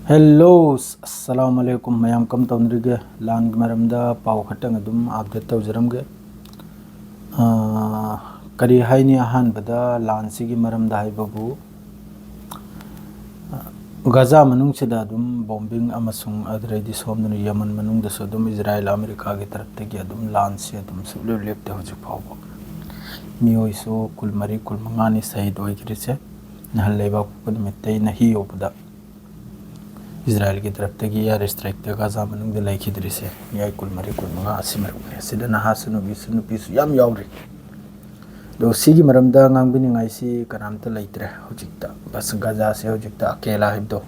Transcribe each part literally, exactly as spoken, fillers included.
Hello, ꯑꯁꯂꯥꯃꯨ ꯑꯂꯥꯏꯀꯨꯝ꯫ ꯃꯌꯥꯝ ꯀꯝ ꯇꯧꯅꯔꯤꯒꯦ? ꯂꯥꯟꯒꯤ ꯃꯔꯝꯗ ꯄꯥꯎ ꯈꯛꯇꯪ ꯑꯗꯨꯝ update ꯇꯧꯖꯔꯝꯒꯦ꯫ ꯑꯥ, ꯀꯔꯤ ꯍꯥꯏꯅꯤ, ꯑꯍꯥꯟꯕꯗ ꯂꯥꯟꯁꯤꯒꯤ ꯃꯔꯝꯗ ꯍꯥꯏꯕꯕꯨ, ꯒꯖꯥ ꯃꯅꯨꯡꯁꯤꯗ ꯑꯗꯨꯝ bombing ꯑꯃꯁꯨꯡ ꯑꯗꯨꯗꯩꯗꯤ ꯁꯣꯝꯗꯅ ꯌꯃꯟ ꯃꯅꯨꯡꯗꯁꯨ ꯑꯗꯨꯝ ꯏꯖꯔꯥꯏꯜ ꯑꯃꯦꯔꯤꯀꯥꯒꯤ ꯇꯔꯞꯇꯒꯤ ꯑꯗꯨꯝ ꯂꯥꯟꯁꯤ ꯑꯗꯨꯝ ꯁꯨꯛꯂꯦꯞ ꯂꯦꯞꯇꯦ ꯍꯧꯖꯤꯛ ꯐꯥꯎꯕ꯫ ꯃꯤꯑꯣꯏꯁꯨ ꯀꯨꯟꯃꯔꯤ ꯀꯨꯟꯃꯉꯥꯅꯤ ꯁꯍꯤꯗ ꯑꯣꯏꯈ꯭ꯔꯤꯁꯦ꯫ ꯅꯍꯥꯟ ꯂꯩꯕꯥꯛ ꯄꯣꯛꯄ ꯅꯨꯃꯤꯠꯇꯩꯅ ꯍꯤ ꯌꯧꯕꯗ ꯏꯖꯔꯥꯏꯜꯒꯤ ꯇꯔꯞꯇꯒꯤ air strikeꯇ ꯒꯖꯥ ꯃꯅꯨꯡꯗ ꯂꯩꯈꯤꯗ꯭ꯔꯤꯁꯦ ꯃꯤꯑꯣꯏ ꯀꯨꯟꯃꯔꯤ ꯀꯨꯟꯃꯉꯥ ꯑꯁꯤ ꯃꯔꯨꯞꯅꯤ꯫ ꯑꯁꯤꯗ ꯅꯍꯥꯁꯨ ꯅꯨꯄꯤꯁꯨ ꯅꯨꯄꯤꯁꯨ ꯌꯥꯝ ꯌꯥꯎꯔꯤ꯫ ꯑꯗꯣ ꯁꯤꯒꯤ ꯃꯔꯝꯗ ꯉꯥꯡꯕꯤꯅꯤꯡꯉꯥꯏꯁꯤ ꯀꯅꯥꯝꯇ ꯂꯩꯇ꯭ꯔꯦ ꯍꯧꯖꯤꯛꯇ꯫ ꯕꯁ ꯒꯖꯥꯁꯦ ꯍꯧꯖꯤꯛꯇ ꯑꯀꯦꯂꯥ ꯍꯥꯏꯕꯗꯣ,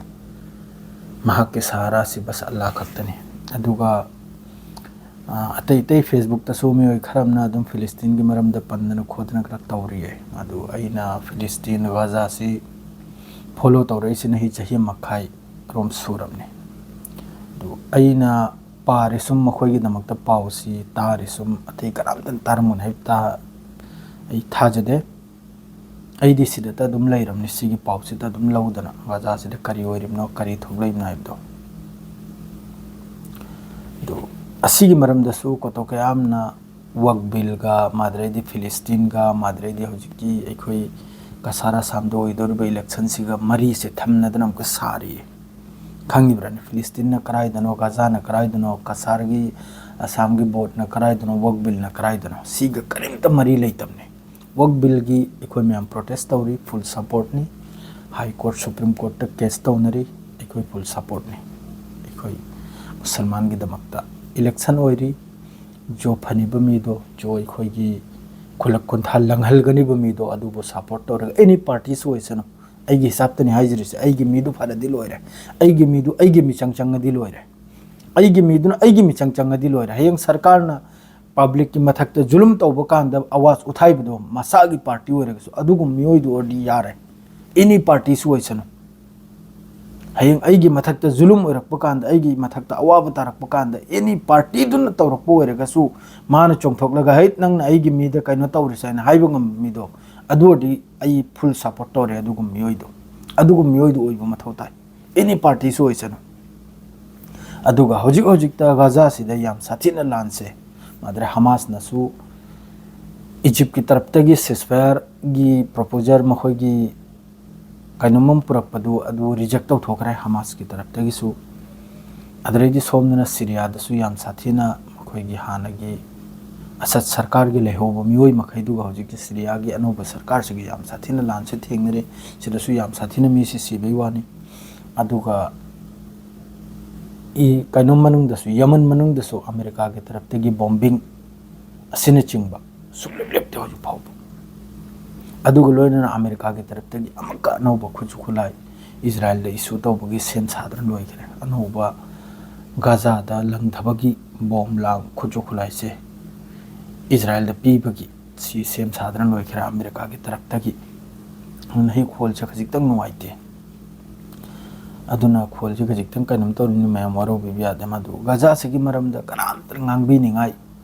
ꯃꯍꯥꯛꯀꯤ ꯁꯍꯥꯔꯥꯁꯤ ꯕꯁ ꯑꯜꯂꯥ ꯈꯛꯇꯅꯤ꯫ ꯑꯗꯨꯒ, ꯑ, ꯑꯇꯩ ꯑꯇꯩ Facebookꯇꯁꯨ ꯃꯤꯑꯣꯏ ꯈꯔ ꯑꯃꯅ ꯑꯗꯨꯝ ꯐꯤꯂꯤꯁꯇꯤꯟꯒꯤ ꯃꯔꯝꯗ ꯄꯟꯗꯅ ꯈꯣꯠꯇꯅ ꯈꯔ ꯇꯧꯔꯤꯌꯦ꯫ ꯑꯗꯨ ꯑꯩꯅ ꯐꯤꯂꯤꯁꯇꯤꯟ ꯒꯖꯥꯁꯤ follow ꯇꯧꯔꯛꯏꯁꯤꯅ ꯍꯤ ꯆꯍꯤ ꯃꯈꯥꯏ ꯔꯣꯝ ꯁꯨꯔꯕꯅꯤ꯫ ꯑꯗꯨ ꯑꯩꯅ ꯄꯥꯔꯤ ꯁꯨꯝ ꯃꯈꯣꯏꯒꯤꯗꯃꯛꯇ ꯄꯥꯎꯁꯤ ꯇꯥꯔꯤ ꯁꯨꯝ ꯑꯇꯩ ꯀꯅꯥꯝꯇꯅ ꯇꯥꯔꯝꯒꯅꯤ ꯍꯥꯏꯕ ꯇꯥ-, ꯑꯩ ꯊꯥꯖꯗꯦ꯫ ꯑꯩꯗꯤ ꯁꯤꯗꯇ ꯑꯗꯨꯝ ꯂꯩꯔꯕꯅꯤ, ꯁꯤꯒꯤ ꯄꯥꯎꯁꯤꯗ ꯑꯗꯨꯝ ꯂꯧꯗꯅ ꯒꯖꯥꯁꯤꯗ ꯀꯔꯤ ꯑꯣꯏꯔꯤꯕꯅꯣ, ꯀꯔꯤ ꯊꯣꯛꯂꯛꯏꯕꯅꯣ ꯍꯥꯏꯕꯗꯣ꯫ ꯑꯗꯨ ꯑꯁꯤꯒꯤ ꯃꯔꯝꯗꯁꯨ ꯀꯣꯇꯣ ꯀꯌꯥꯝꯅ ꯋꯛ ꯕꯤꯜꯒ, ꯃꯥꯗ꯭ꯔꯩꯗꯤ ꯐꯤꯂꯤꯁꯇꯤꯟꯒ, ꯃꯥꯗ꯭ꯔꯩꯗꯤ ꯍꯧꯖꯤꯛꯀꯤ ꯑꯩꯈꯣꯏ ꯀꯁꯥꯔ ꯑꯁꯥꯝꯗ ꯑꯣꯏꯗꯧꯔꯤꯕ ꯏꯂꯦꯛꯁꯟꯁꯤꯒ ꯃꯔꯤꯁꯦ ꯊꯝꯅꯗꯅ ꯑꯃꯨꯛꯀ ꯁꯥꯔꯤꯌꯦ꯫ ꯈꯪꯉꯤꯕ꯭ꯔꯥꯅꯦ? ꯐꯤꯂꯤꯁꯇꯤꯟꯅ ꯀꯔꯥꯏꯗꯅꯣ, ꯒꯖꯥꯅ ꯀꯔꯥꯏꯗꯅꯣ, ꯀꯁꯥꯔꯒꯤ, ꯑꯁꯥꯝꯒꯤ ꯕꯣꯠꯅ ꯀꯔꯥꯏꯗꯅꯣ, ꯋꯛ ꯕꯤꯜꯅ ꯀꯔꯥꯏꯗꯅꯣ? ꯁꯤꯒ ꯀꯔꯤꯝꯇ ꯃꯔꯤ ꯂꯩꯇꯕꯅꯦ꯫ ꯋꯛ ꯕꯤꯜꯒꯤ ꯑꯩꯈꯣꯏ ꯃꯌꯥꯝ protest ꯇꯧꯔꯤ, full supportꯅꯤ꯫ High Court, Supreme Courtꯇ case ꯇꯧꯅꯔꯤ, ꯑꯩꯈꯣꯏ full supportꯅꯤ꯫ ꯑꯩꯈꯣꯏ ꯃꯨꯁꯜꯃꯥꯟꯒꯤꯗꯃꯛꯇ election ꯑꯣꯏꯔꯤ, ꯖꯣ ꯐꯅꯤꯕ ꯃꯤꯗꯣ, ꯖꯣ ꯑꯩꯈꯣꯏꯒꯤ ꯈꯨꯜꯂꯛ ꯈꯨꯟꯊꯥ ꯂꯪꯍꯜꯒꯅꯤꯕ ꯃꯤꯗꯣ, ꯑꯗꯨꯕꯨ support ꯇꯧꯔꯒ, any parties ꯑꯣꯏꯁꯅꯨ, ꯑꯩꯒꯤ ꯍꯤꯁꯥꯞꯇꯅꯤ ꯍꯥꯏꯖꯔꯤꯁꯦ, ꯑꯩꯒꯤ ꯃꯤꯗꯨ ꯐꯔꯗꯤ ꯂꯣꯏꯔꯦ, ꯑꯩꯒꯤ ꯃꯤꯗꯨ ꯑꯩꯒꯤ ꯃꯤꯆꯪ ꯆꯪꯉꯗꯤ ꯂꯣꯏꯔꯦ, ꯑꯩꯒꯤ ꯃꯤꯗꯨꯅ ꯑꯩꯒꯤ ꯃꯤꯆꯪ ꯆꯪꯉꯗꯤ ꯂꯣꯏꯔꯦ꯫ ꯍꯌꯦꯡ ꯁꯔꯀꯥꯔꯅ publicꯀꯤ ꯃꯊꯛꯇ ꯖꯨꯂꯨꯝ ꯇꯧꯕ ꯀꯥꯟꯗ ꯑꯋꯥꯖ ꯎꯊꯥꯏꯕꯗꯣ, ꯃꯁꯥꯒꯤ party ꯑꯣꯏꯔꯒꯁꯨ, ꯑꯗꯨꯒꯨꯝꯕ ꯃꯤꯑꯣꯏꯗꯨ ꯑꯣꯏꯔꯗꯤ ꯌꯥꯔꯦ, any parties ꯑꯣꯏꯁꯅꯨ꯫ ꯍꯌꯦꯡ ꯑꯩꯒꯤ ꯃꯊꯛꯇ ꯖꯨꯂꯨꯝ ꯑꯣꯏꯔꯛꯄ ꯀꯥꯟꯗ, ꯑꯩꯒꯤ ꯃꯊꯛꯇ ꯑꯋꯥꯕ ꯇꯥꯔꯛꯄ ꯀꯥꯟꯗ, any partyꯗꯨꯅ ꯇꯧꯔꯛꯄ ꯑꯣꯏꯔꯒꯁꯨ, ꯃꯥꯅ ꯆꯣꯡꯊꯣꯛꯂꯒ, "ꯍꯩꯠ, ꯅꯪꯅ ꯑꯩꯒꯤ ꯃꯤꯗ ꯀꯩꯅꯣ ꯇꯧꯔꯤꯁꯦ" ꯍꯥꯏꯅ ꯍꯥꯏꯕ ꯉꯝꯕ ꯃꯤꯗꯣ, ꯑꯗꯨ ꯑꯣꯏꯔꯗꯤ ꯑꯩ full support ꯇꯧꯔꯦ ꯑꯗꯨꯒꯨꯝꯕ ꯃꯤꯑꯣꯏꯗꯣ꯫ ꯑꯗꯨꯒꯨꯝꯕ ꯃꯤꯑꯣꯏꯗꯣ ꯑꯣꯏꯕ ꯃꯊꯧ ꯇꯥꯏ꯫ ꯑꯦꯅꯤ ꯄꯥꯔꯇꯤꯁꯨ ꯑꯣꯏꯁꯅꯨ꯫ ꯑꯗꯨꯒ ꯍꯧꯖꯤꯛ ꯍꯧꯖꯤꯛꯇ ꯒꯥꯖꯥꯁꯤꯗ ꯌꯥꯝ ꯁꯥꯊꯤꯅ ꯂꯥꯟꯁꯦ, ꯃꯥꯗ꯭ꯔꯦ, ꯍꯃꯥꯁꯅꯁꯨ ꯏꯖꯤꯞꯀꯤ ꯇꯔꯞꯇꯒꯤ ꯁꯤꯁꯐꯥꯌꯔꯒꯤ ꯄ꯭ꯔꯣꯄꯣꯖꯔ, ꯃꯈꯣꯏꯒꯤ ꯀꯩꯅꯣꯝ ꯑꯃ ꯄꯨꯔꯛꯄꯗꯨ, ꯑꯗꯨ ꯔꯤꯖꯦꯛ ꯇꯧꯊꯣꯛꯈ꯭ꯔꯦ ꯍꯃꯥꯁꯀꯤ ꯇꯔꯞꯇꯒꯤꯁꯨ꯫ ꯑꯗꯨꯗꯩꯗꯤ ꯁꯣꯝꯗꯅ ꯁꯤꯔꯤꯌꯥꯗꯁꯨ ꯌꯥꯝ ꯁꯥꯊꯤꯅ ꯃꯈꯣꯏꯒꯤ ꯍꯥꯟꯅꯒꯤ ꯑꯁꯗ ꯁꯔꯀꯥꯔꯒꯤ ꯂꯩꯍꯧꯕ ꯃꯤꯑꯣꯏ ꯃꯈꯩꯗꯨꯒ ꯍꯧꯖꯤꯛꯀꯤ ꯁꯤꯔꯤꯌꯥꯒꯤ ꯑꯅꯧꯕ ꯁꯔꯀꯥꯔꯁꯤꯒ ꯌꯥꯝ ꯁꯥꯊꯤꯅ ꯂꯥꯟꯁꯦ ꯊꯦꯡꯅꯔꯦ꯫ ꯁꯤꯗꯁꯨ ꯌꯥꯝ ꯁꯥꯊꯤꯅ ꯃꯤꯁꯤ ꯁꯤꯕꯩ ꯋꯥꯅꯤ꯫ ꯑꯗꯨꯒ ꯏ-, ꯀꯩꯅꯣ ꯃꯅꯨꯡꯗꯁꯨ, ꯌꯃꯟ ꯃꯅꯨꯡꯗꯁꯨ ꯑꯃꯦꯔꯤꯀꯥꯒꯤ ꯇꯔꯞꯇꯒꯤ ꯕꯣꯝꯕꯤꯡ ꯑꯁꯤꯅꯆꯤꯡꯕ ꯁꯨꯡꯂꯦꯞ ꯂꯦꯞꯇꯦ ꯍꯧꯖꯤꯛ ꯐꯥꯎꯕ꯫ ꯑꯗꯨꯒ ꯂꯣꯏꯅꯅ ꯑꯃꯦꯔꯤꯀꯥꯒꯤ ꯇꯔꯞꯇꯒꯤ ꯑꯃꯨꯛꯀ ꯑꯅꯧꯕ ꯈꯨꯠꯁꯨ ꯈꯨꯠꯂꯥꯏ ꯏꯖꯔꯥꯌꯦꯜꯗ ꯏꯁꯨ ꯇꯧꯕꯒꯤ ꯁꯦꯝ ꯁꯥꯗꯨꯅ ꯂꯣꯏꯈ꯭ꯔꯦ꯫ ꯑꯅꯧꯕ ꯒꯥꯖꯥꯗ ꯂꯪꯊꯕꯒꯤ ꯕꯣꯝ ꯂꯥꯡ ꯈꯨꯠꯁꯨ ꯈꯨꯠꯂꯥꯏꯁꯦ ꯏꯖꯔꯥꯌꯦꯜꯗ ꯄꯤꯕꯒꯤ ꯁꯤ ꯁꯦꯝ ꯁꯥꯗꯨꯅ ꯂꯣꯏꯈ꯭ꯔꯦ ꯑꯃꯦꯔꯤꯀꯥꯒꯤ ꯇꯔꯞꯇꯒꯤ꯫ ꯑꯗꯨꯅ ꯍꯤ ꯈꯣꯜꯁꯦ ꯈꯖꯤꯛꯇꯪ ꯅꯨꯡꯉꯥꯏꯇꯦ꯫ ꯑꯗꯨꯅ ꯈꯣꯜꯁꯦ ꯈꯖꯤꯛꯇꯪ ꯀꯩꯅꯣꯝ ꯇꯧꯔꯤꯅꯤ, ꯃꯌꯥꯝ ꯋꯥꯔꯧꯕꯤꯕ ꯌꯥꯗꯦ꯫ ꯃꯗꯨ ꯒꯥꯖꯥꯁꯤꯒꯤ ꯃꯔꯝꯗ ꯀꯅꯥꯝꯇ ꯉꯥꯡꯕꯤꯅꯤꯡꯉꯥꯏ,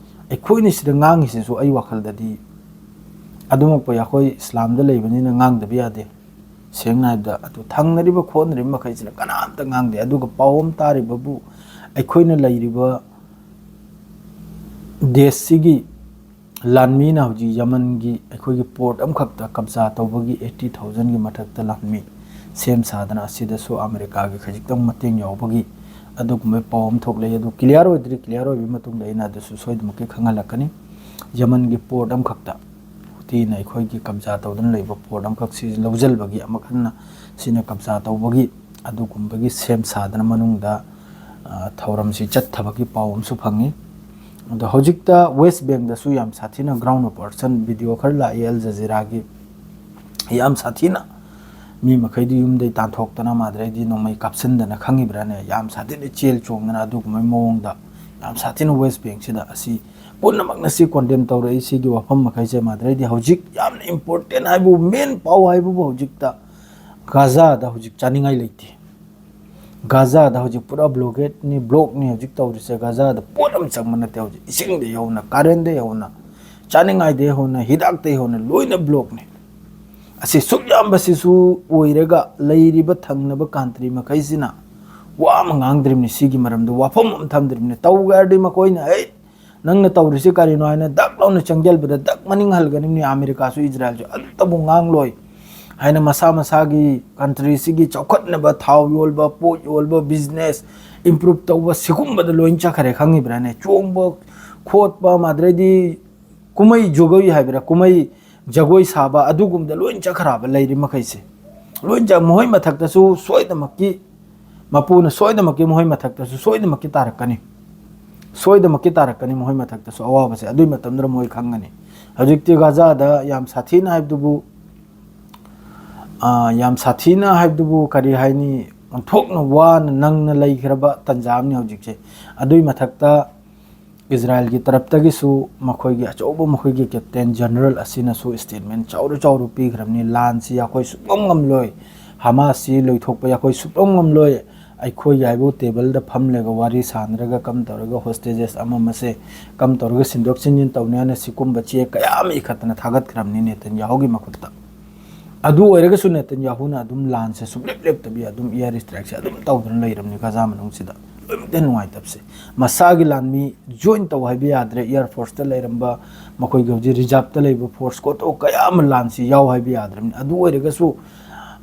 ꯑꯩꯈꯣꯏꯅ ꯁꯤꯗ ꯉꯥꯡꯉꯤꯁꯤꯁꯨ ꯑꯩ ꯋꯥꯈꯜꯗꯗꯤ ꯑꯗꯨꯃꯛꯄꯨ ꯑꯩꯈꯣꯏ ꯏꯁꯂꯥꯝꯗ ꯂꯩꯕꯅꯤꯅ ꯉꯥꯡꯗꯕ ꯌꯥꯗꯦ꯫ ꯁꯦꯡꯅ ꯍꯥꯏꯕꯗ ꯑꯗꯨ ꯊꯪꯅꯔꯤꯕ ꯈꯣꯠꯅꯔꯤꯕ ꯃꯈꯩꯁꯤꯅ ꯀꯅꯥꯝꯇ ꯉꯥꯡꯗꯦ꯫ ꯑꯗꯨꯒ ꯄꯥꯎ ꯑꯃ ꯇꯥꯔꯤꯕꯕꯨ ꯑꯩꯈꯣꯏꯅ ꯂꯩꯔꯤꯕ ꯗꯦꯁꯁꯤꯒꯤ ꯂꯥꯟꯃꯤꯅ ꯍꯧꯖꯤꯛ ꯌꯃꯟꯒꯤ ꯑꯩꯈꯣꯏꯒꯤ ꯄꯣꯔꯠ ꯑꯃꯈꯛꯇ ꯀꯕꯖꯥ ꯇꯧꯕꯒꯤ ꯑꯩꯠꯇꯤ ꯊꯥꯎꯖꯟꯒꯤ ꯃꯊꯛꯇ ꯂꯥꯟꯃꯤ ꯁꯦꯝ ꯁꯥꯗꯅ ꯑꯁꯤꯗꯁꯨ ꯑꯃꯦꯔꯤꯀꯥꯒꯤ ꯈꯖꯤꯛꯇꯪ ꯃꯇꯦꯡ ꯌꯥꯎꯕꯒꯤ ꯑꯗꯨꯒꯨꯝꯕ ꯄꯥꯎ ꯑꯃ ꯊꯣꯛꯂꯛꯏ꯫ ꯑꯗꯨ ꯀ꯭ꯂꯤꯌꯥꯔ ꯑꯣꯏꯗ꯭ꯔꯤ, ꯀ꯭ꯂꯤꯌꯥꯔ ꯑꯣꯏꯕ ꯃꯇꯨꯡꯗ ꯑꯩꯅ ꯑꯗꯨꯁꯨ ꯁꯣꯏꯗꯅꯃꯛꯀꯤ ꯈꯪꯍꯜꯂꯛꯀꯅꯤ꯫ ꯌꯃꯟꯒꯤ ꯄꯣꯔꯠ ꯑꯃꯈꯛꯇ ꯍꯨꯇꯤꯅ ꯑꯩꯈꯣꯏꯒꯤ ꯀꯕꯖꯥ ꯇꯧꯗꯨꯅ ꯂꯩꯕ ꯄꯣꯔꯠ ꯑꯃꯈꯛ ꯁꯤ ꯂꯧꯁꯤꯟꯕꯒꯤ, ꯑꯃꯨꯛ ꯍꯟꯅ ꯁꯤꯅ ꯀꯕꯖꯥ ꯇꯧꯕꯒꯤ ꯑꯗꯨꯒꯨꯝꯕꯒꯤ ꯁꯦꯝ ꯁꯥꯗꯅ ꯃꯅꯨꯡꯗ, ꯑ, ꯊꯧꯔꯝꯁꯤ ꯆꯠꯊꯕꯒꯤ ꯄꯥꯎ ꯑꯃꯁꯨ ꯐꯪꯉꯤ꯫ ꯑꯗꯣ ꯍꯧꯖꯤꯛꯇ ꯋꯦꯁ ꯕꯦꯡꯗꯁꯨ ꯌꯥꯝ ꯁꯥꯊꯤꯅ ꯒ꯭ꯔꯥꯎꯟ ꯑꯣꯄꯔꯦꯁꯟ, ꯚꯤꯗꯤꯑꯣ ꯈꯔ ꯂꯥꯛꯏ ꯑꯜ ꯖꯖꯤꯔꯥꯒꯤ, ꯌꯥꯝ ꯁꯥꯊꯤꯅ ꯃꯤ ꯃꯈꯩꯗꯤ ꯌꯨꯝꯗꯩ ꯇꯥꯟꯊꯣꯛꯇꯅ, ꯃꯥꯗ꯭ꯔꯩꯗꯤ ꯅꯣꯡꯃꯩ ꯀꯥꯞꯁꯤꯟꯗꯅ, ꯈꯪꯉꯤꯕ꯭ꯔꯥꯅꯦ? ꯌꯥꯝ ꯁꯥꯊꯤꯅ ꯆꯦꯜ ꯆꯣꯡꯗꯅ ꯑꯗꯨꯒꯨꯝꯕꯒꯤ ꯃꯑꯣꯡꯗ ꯌꯥꯝ ꯁꯥꯊꯤꯅ ꯋꯦꯁ ꯕꯦꯡꯁꯤꯗ ꯑꯁꯤ ꯄꯨꯝꯅꯃꯛꯅ ꯁꯤ ꯀꯣꯟꯗꯦꯝ ꯇꯧꯔꯛꯏ꯫ ꯁꯤꯒꯤ ꯋꯥꯐꯝ ꯃꯈꯩꯁꯦ ꯃꯥꯗ꯭ꯔꯩꯗꯤ ꯍꯧꯖꯤꯛ ꯌꯥꯝꯅ ꯏꯝꯄꯣꯔꯇꯦꯟ ꯍꯥꯏꯕꯕꯨ, ꯃꯦꯟ ꯄꯥꯎ ꯍꯥꯏꯕꯕꯨ ꯍꯧꯖꯤꯛꯇ ꯒꯥꯖꯥꯗ ꯍꯧꯖꯤꯛ ꯆꯥꯅꯤꯡꯉꯥꯏ ꯂꯩꯇꯦ꯫ ꯒꯥꯖꯥꯗ ꯍꯧꯖꯤꯛ ꯄꯨꯔꯥ ꯕ꯭ꯂꯣꯀꯦꯠꯅꯤ, ꯕ꯭ꯂꯣꯛꯅꯤ ꯍꯧꯖꯤꯛ ꯇꯧꯔꯤꯁꯦ꯫ ꯒꯥꯖꯥꯗ ꯄꯣꯠ ꯑꯃ ꯆꯪꯕ ꯅꯠꯇꯦ ꯍꯧꯖꯤꯛ, ꯏꯁꯤꯡꯗꯒꯤ ꯍꯧꯅ, ꯀꯥꯔꯦꯟꯗꯒꯤ ꯍꯧꯅ, ꯆꯥꯅꯤꯡꯉꯥꯏꯗꯒꯤ ꯍꯧꯅ, ꯍꯤꯗꯥꯛꯇꯒꯤ ꯍꯧꯅ ꯂꯣꯏꯅ ꯕ꯭ꯂꯣꯛꯅꯤ꯫ ꯑꯁꯤ ꯁꯨꯛ ꯌꯥꯝꯕꯁꯤꯁꯨ ꯑꯣꯏꯔꯒ ꯂꯩꯔꯤꯕ ꯊꯪꯅꯕ country ꯃꯈꯩꯁꯤꯅ ꯋꯥ ꯑꯃ ꯉꯥꯡꯗ꯭ꯔꯤꯕꯅꯤ꯫ ꯁꯤꯒꯤ ꯃꯔꯝꯗ ꯋꯥꯐꯝ ꯑꯃ ꯊꯝꯗ꯭ꯔꯤꯕꯅꯤ꯫ ꯇꯧꯒꯦ ꯍꯥꯏꯔꯗꯤ ꯃꯈꯣꯏꯅ, "ꯍꯦ, ꯅꯪꯅ ꯇꯧꯔꯤꯁꯤ ꯀꯔꯤꯅꯣ?" ꯍꯥꯏꯅ ꯗꯛ ꯂꯥꯎꯅ ꯆꯪꯁꯤꯟꯕꯗ ꯗꯛ ꯃꯅꯤꯡ ꯍꯜꯒꯅꯤꯕꯅꯤ꯫ ꯑꯃꯦꯔꯤꯀꯥꯁꯨ ꯏꯖꯔꯥꯏꯜꯁꯨ ꯑꯝꯇꯕꯨ ꯉꯥꯡꯂꯣꯏ ꯍꯥꯏꯅ ꯃꯁꯥ ꯃꯁꯥꯒꯤ country ꯁꯤꯒꯤ ꯆꯥꯎꯈꯠꯅꯕ, ꯊꯥꯎ ꯌꯣꯜꯕ, ꯄꯣꯠ ꯌꯣꯜꯕ, business improve ꯇꯧꯕ, ꯁꯤꯒꯨꯝꯕꯗ ꯂꯣꯏ ꯆꯠꯈ꯭ꯔꯦ꯫ ꯈꯪꯉꯤꯕ꯭ꯔꯥꯅꯦ? ꯆꯣꯡꯕ ꯈꯣꯠꯄ, ꯑꯗꯩꯗꯤ ꯀꯨꯝꯍꯩ ꯖꯒꯣꯏ ꯍꯥꯏꯕ꯭ꯔꯥ, ꯀꯨꯝꯍꯩ ꯖꯒꯣꯏ ꯁꯥꯕ, ꯑꯗꯨꯒꯨꯝꯕꯗ ꯂꯣꯏ ꯆꯠꯈ꯭ꯔꯕ ꯂꯩꯔꯤ ꯃꯈꯩꯁꯦ꯫ ꯂꯣꯏ ꯆꯠ-, ꯃꯈꯣꯏ ꯃꯊꯛꯇꯁꯨ ꯁꯣꯏꯗꯅꯃꯛꯀꯤ, ꯃꯄꯨꯅ ꯁꯣꯏꯗꯅꯃꯛꯀꯤ ꯃꯈꯣꯏ ꯃꯊꯛꯇꯁꯨ ꯁꯣꯏꯗꯅꯃꯛꯀꯤ ꯇꯥꯔꯛꯀꯅꯤ꯫ ꯁꯣꯏꯗꯅꯃꯛꯀꯤ ꯇꯥꯔꯛꯀꯅꯤ ꯃꯈꯣꯏ ꯃꯊꯛꯇꯁꯨ ꯑꯋꯥꯕꯁꯦ꯫ ꯑꯗꯨꯒꯤ ꯃꯇꯝꯗꯨꯗ ꯃꯣꯏ ꯈꯪꯒꯅꯤ꯫ ꯍꯧꯖꯤꯛꯇꯤ ꯒꯥꯖꯥꯗ ꯌꯥꯝ ꯁꯥꯊꯤꯅ ꯍꯥꯏꯕꯗꯨꯕꯨ, ꯑꯥ, ꯌꯥꯝ ꯁꯥꯊꯤꯅ ꯍꯥꯏꯕꯗꯨꯕꯨ ꯀꯔꯤ ꯍꯥꯏꯅꯤ? ꯑꯣꯟꯊꯣꯛꯅ ꯋꯥꯅ ꯅꯪꯅ ꯂꯩꯈ꯭ꯔꯕ ꯇꯟꯖꯥ ꯑꯃꯅꯤ ꯍꯧꯖꯤꯛꯁꯦ꯫ ꯑꯗꯨꯒꯤ ꯃꯊꯛꯇ ꯏꯖꯔꯥꯏꯜꯒꯤ ꯇꯔꯞꯇꯒꯤꯁꯨ ꯃꯈꯣꯏꯒꯤ ꯑꯆꯧꯕ, ꯃꯈꯣꯏꯒꯤ captain general ꯑꯁꯤꯅꯁꯨ statement ꯆꯥꯎꯔ ꯆꯥꯎꯔ ꯄꯤꯈ꯭ꯔꯕꯅꯤ꯫ "ꯂꯥꯟꯁꯤ ꯑꯩꯈꯣꯏ ꯁꯨꯛꯉꯝ ꯉꯝꯂꯣꯏ, ꯍꯃꯥꯁꯁꯤ ꯂꯣꯏꯊꯣꯛꯄ ꯑꯩꯈꯣꯏ ꯁꯨꯛꯉꯝ ꯉꯝꯂꯣꯏ, ꯑꯩꯈꯣꯏꯒꯤ ꯍꯥꯏꯕꯨ ꯇꯦꯕꯜꯗ ꯐꯝꯂꯒ ꯋꯥꯔꯤ ꯁꯥꯟꯅꯔꯒ ꯀꯝ ꯇꯧꯔꯒ hostages ꯑꯃ ꯑꯃꯁꯦ ꯀꯝ ꯇꯧꯔꯒ ꯁꯤꯟꯗꯣꯛ ꯁꯤꯟꯖꯤꯟ ꯇꯧꯅꯤ" ꯍꯥꯏꯅ ꯁꯤꯒꯨꯝꯕ ꯆꯦ ꯀꯌꯥ ꯑꯃ ꯏꯈꯠꯇꯅ ꯊꯥꯒꯠꯈ꯭ꯔꯕꯅꯤ ꯅꯦꯇꯟꯌꯥꯍꯨꯒꯤ ꯃꯈꯨꯠꯇ꯫ ꯑꯗꯨ ꯑꯣꯏꯔꯒꯁꯨ ꯅꯦꯇꯟꯌꯥꯍꯨꯅ ꯑꯗꯨꯝ ꯂꯥꯟꯁꯦ ꯁꯨꯡꯂꯦꯞ ꯂꯦꯞꯇꯕꯤ ꯑꯗꯨꯝ air strikeꯁꯦ ꯑꯗꯨꯝ ꯇꯧꯗꯨꯅ ꯂꯩꯔꯕꯅꯤ ꯒꯥꯖꯥ ꯃꯅꯨꯡꯁꯤꯗ꯫ ꯂꯣꯏꯅꯃꯛꯇ ꯅꯨꯡꯉꯥꯏꯇꯕꯁꯦ꯫ ꯃꯁꯥꯒꯤ ꯂꯥꯟꯃꯤ join ꯇꯧ ꯍꯥꯏꯕ ꯌꯥꯗ꯭ꯔꯦ꯫ Air Forceꯇ ꯂꯩꯔꯝꯕ ꯃꯈꯣꯏꯒꯤ ꯍꯧꯖꯤꯛ reserveꯇ ꯂꯩꯕ force ꯀꯣꯠꯇꯣ ꯀꯌꯥ ꯑꯃ ꯂꯥꯟꯁꯤ ꯌꯥꯎ ꯍꯥꯏꯕ ꯌꯥꯗ꯭ꯔꯕꯅꯤ꯫ ꯑꯗꯨ ꯑꯣꯏꯔꯒꯁꯨ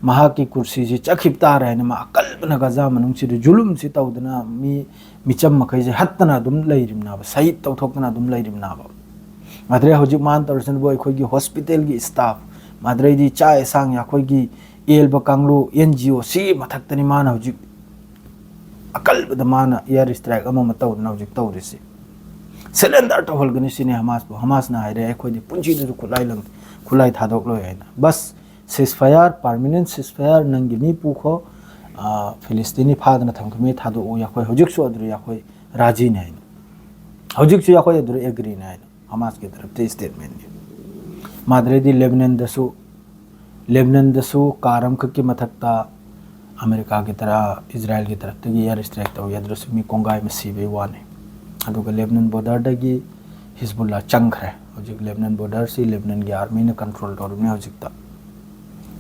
ꯃꯍꯥꯛꯀꯤ ꯀꯨꯔꯁꯤꯁꯤ ꯆꯠꯈꯤꯕ ꯇꯥꯔꯦ ꯍꯥꯏꯅ ꯃꯥ ꯑꯀꯜꯕꯅ ꯒꯥꯖꯥ ꯃꯅꯨꯡꯁꯤꯗ ꯖꯨꯂꯨꯝꯁꯤ ꯇꯧꯗꯅ ꯃꯤ ꯃꯤꯆꯝ ꯃꯈꯩꯁꯦ ꯍꯠꯇꯅ ꯑꯗꯨꯝ ꯂꯩꯔꯤꯕꯅꯦꯕ, ꯁꯍꯤꯗ ꯇꯧꯊꯣꯛꯇꯅ ꯑꯗꯨꯝ ꯂꯩꯔꯤꯕꯅꯦꯕ꯫ ꯑꯗꯩ ꯍꯧꯖꯤꯛ ꯃꯥꯅ ꯇꯧꯔꯤꯁꯤꯅꯕꯨ ꯑꯩꯈꯣꯏꯒꯤ hospitalꯒꯤ staff, ꯑꯗꯩꯗꯤ ꯆꯥꯛ ꯌꯦꯟꯁꯥꯡ, ꯑꯩꯈꯣꯏꯒꯤ ꯌꯦꯜꯕ ꯀꯥꯡꯂꯨꯞ, NGO ꯁꯤꯒꯤ ꯃꯊꯛꯇꯅꯤ ꯃꯥꯅ ꯍꯧꯖꯤꯛ ꯑꯀꯜꯕꯗ ꯃꯥꯅ air strike ꯑꯃ ꯑꯃ ꯇꯧꯗꯅ ꯍꯧꯖꯤꯛ ꯇꯧꯔꯤꯁꯤ꯫ Surrender ꯇꯧꯍꯜꯒꯅꯤ ꯁꯤꯅꯤ ꯍꯃꯥꯁꯄꯨ꯫ ꯍꯃꯥꯁꯅ ꯍꯥꯏꯔꯦ, "ꯑꯩꯈꯣꯏꯗꯤ ꯄꯨꯟꯁꯤꯗꯁꯨ ꯈꯨꯠꯂꯥꯏ ꯂꯪ-, ꯈꯨꯠꯂꯥꯏ ꯊꯥꯗꯣꯛꯂꯣꯏ" ꯍꯥꯏꯅ꯫ ꯕꯁ ceasefire, permanent ceasefire, ꯅꯪꯒꯤ ꯃꯤ ꯄꯨꯈꯣ, ꯑꯥ, ꯐꯤꯂꯤꯁꯇꯤꯅꯤ ꯐꯥꯗꯅ ꯊꯝꯈꯤꯕ ꯃꯤ ꯊꯥꯗꯣꯛꯎ, ꯑꯩꯈꯣꯏ ꯍꯧꯖꯤꯛꯁꯨ ꯑꯗꯨꯗ ꯑꯩꯈꯣꯏ ꯔꯥꯖꯤꯅꯤ ꯍꯥꯏꯅ꯫ ꯍꯧꯖꯤꯛꯁꯨ ꯑꯩꯈꯣꯏ ꯑꯗꯨꯗ agreeꯅꯤ ꯍꯥꯏꯅ ꯍꯃꯥꯁꯀꯤ ꯇꯔꯞꯇ statementꯅꯤ꯫ ꯃꯥꯗ꯭ꯔꯦꯗꯤ ꯂꯦꯕꯅꯟꯗꯁꯨ, ꯂꯦꯕꯅꯟꯗꯁꯨ car ꯑꯃꯈꯛꯀꯤ ꯃꯊꯛꯇ ꯑꯃꯦꯔꯤꯀꯥꯒꯤ ꯇꯔꯥ-, ꯏꯖꯔꯥꯏꯜꯒꯤ ꯇꯔꯞꯇꯒꯤ air strike ꯇꯧꯏ, ꯑꯗꯨꯗꯁꯨ ꯃꯤ ꯀꯣꯡꯒꯥꯏ ꯑꯃ ꯁꯤꯕꯒꯤ ꯋꯥꯅꯤ꯫ ꯑꯗꯨꯒ ꯂꯦꯕꯅꯟ borderꯗꯒꯤ ꯍꯤꯖꯕꯨꯜꯂꯥ ꯆꯪꯈ꯭ꯔꯦ꯫ ꯍꯧꯖꯤꯛ ꯂꯦꯕꯅꯟ borderꯁꯤ ꯂꯦꯕꯅꯟꯒꯤ armyꯅ control ꯇꯧꯔꯤꯕꯅꯤ ꯍꯧꯖꯤꯛꯇ꯫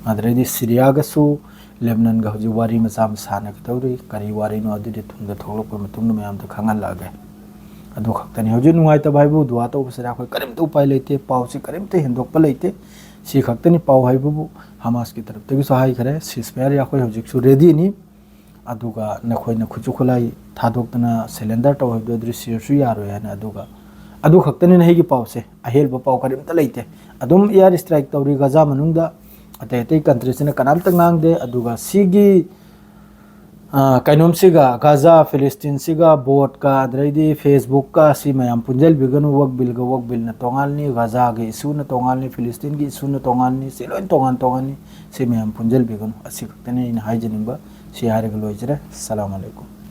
ꯑꯗꯨꯗꯩꯗꯤ ꯁꯤꯔꯤꯌꯥꯒꯁꯨ ꯂꯦꯕꯅꯟꯒ ꯍꯧꯖꯤꯛ ꯋꯥꯔꯤ ꯃꯆꯥ ꯑꯃ ꯁꯥꯟꯅꯒꯗꯧꯔꯤ꯫ ꯀꯔꯤ ꯋꯥꯔꯤꯅꯣ ꯑꯗꯨꯗꯤ ꯇꯨꯡꯗ ꯊꯣꯛꯂꯛꯄ ꯃꯇꯨꯡꯗ ꯃꯌꯥꯝꯗ ꯈꯪꯍꯜꯂꯛꯑꯒꯦ꯫ ꯑꯗꯨ ꯈꯛꯇꯅꯤ꯫ ꯍꯧꯖꯤꯛ ꯅꯨꯡꯉꯥꯏꯇꯕ ꯍꯥꯏꯕꯨ ꯗꯨꯋꯥ ꯇꯧꯕꯁꯤꯗ ꯑꯩꯈꯣꯏ ꯀꯔꯤꯝꯇ ꯎꯄꯥꯏ ꯂꯩꯇꯦ꯫ ꯄꯥꯎꯁꯤ ꯀꯔꯤꯝꯇ ꯍꯦꯟꯗꯣꯛꯄ ꯂꯩꯇꯦ꯫ ꯁꯤ ꯈꯛꯇꯅꯤ ꯄꯥꯎ ꯍꯥꯏꯕꯕꯨ꯫ ꯍꯃꯥꯁꯀꯤ ꯇꯔꯞꯇꯒꯤꯁꯨ ꯍꯥꯏꯈ꯭ꯔꯦ, ceasefire ꯑꯩꯈꯣꯏ ꯍꯧꯖꯤꯛꯁꯨ readyꯅꯤ꯫ ꯑꯗꯨꯒ ꯅꯈꯣꯏꯅ ꯈꯨꯠꯁꯨ ꯈꯨꯠꯂꯥꯏ ꯊꯥꯗꯣꯛꯇꯅ surrender ꯇꯧ ꯍꯥꯏꯕꯗꯨ ꯑꯗꯨꯗꯤ ꯁꯤꯔꯁꯨ ꯌꯥꯔꯣꯏ ꯍꯥꯏꯅ꯫ ꯑꯗꯨꯒ ꯑꯗꯨ ꯈꯛꯇꯅꯤꯅ ꯑꯩꯒꯤ ꯄꯥꯎꯁꯦ꯫ ꯑꯍꯦꯟꯕ ꯄꯥꯎ ꯀꯔꯤꯝꯇ ꯂꯩꯇꯦ꯫ ꯑꯗꯨꯝ air strike ꯇꯧꯔꯤ ꯒꯖꯥ ꯃꯅꯨꯡꯗ꯫ ꯑꯇꯩ ꯑꯇꯩ countryꯁꯤꯅ ꯀꯅꯥꯝꯇ ꯉꯥꯡꯗꯦ꯫ ꯑꯗꯨꯒ ꯁꯤꯒꯤ, ꯑ, ꯀꯩꯅꯣꯝꯁꯤꯒ, ꯒꯖꯥ, ꯐꯤꯂꯤꯁꯇꯤꯟꯁꯤꯒ, ꯚꯣꯠꯀ, ꯑꯗꯩꯗꯤ Facebookꯀ, ꯁꯤ ꯃꯌꯥꯝ ꯄꯨꯟꯁꯤꯟꯕꯤꯒꯅꯨ꯫ ꯋꯛꯕꯤꯜꯒ ꯋꯛꯕꯤꯜꯅ ꯇꯣꯉꯥꯟꯅꯤ, ꯒꯖꯥꯒꯤ issueꯅ ꯇꯣꯉꯥꯟꯅꯤ, ꯐꯤꯂꯤꯁꯇꯤꯟꯒꯤ issueꯅ ꯇꯣꯉꯥꯟꯅꯤ, ꯁꯤ ꯂꯣꯏ ꯇꯣꯉꯥꯟ ꯇꯣꯉꯥꯟꯅꯤ꯫ ꯁꯤ ꯃꯌꯥꯝ ꯄꯨꯟꯁꯤꯟꯕꯤꯒꯅꯨ꯫ ꯑꯁꯤ ꯈꯛꯇꯅꯤ ꯑꯩꯅ ꯍꯥꯏꯖꯅꯤꯡꯕ꯫ ꯁꯤ ꯍꯥꯏꯔꯒ ꯂꯣꯏꯖꯔꯦ꯫ ꯑꯁꯂꯥꯃꯨ ꯑꯂꯩꯀꯨꯝ꯫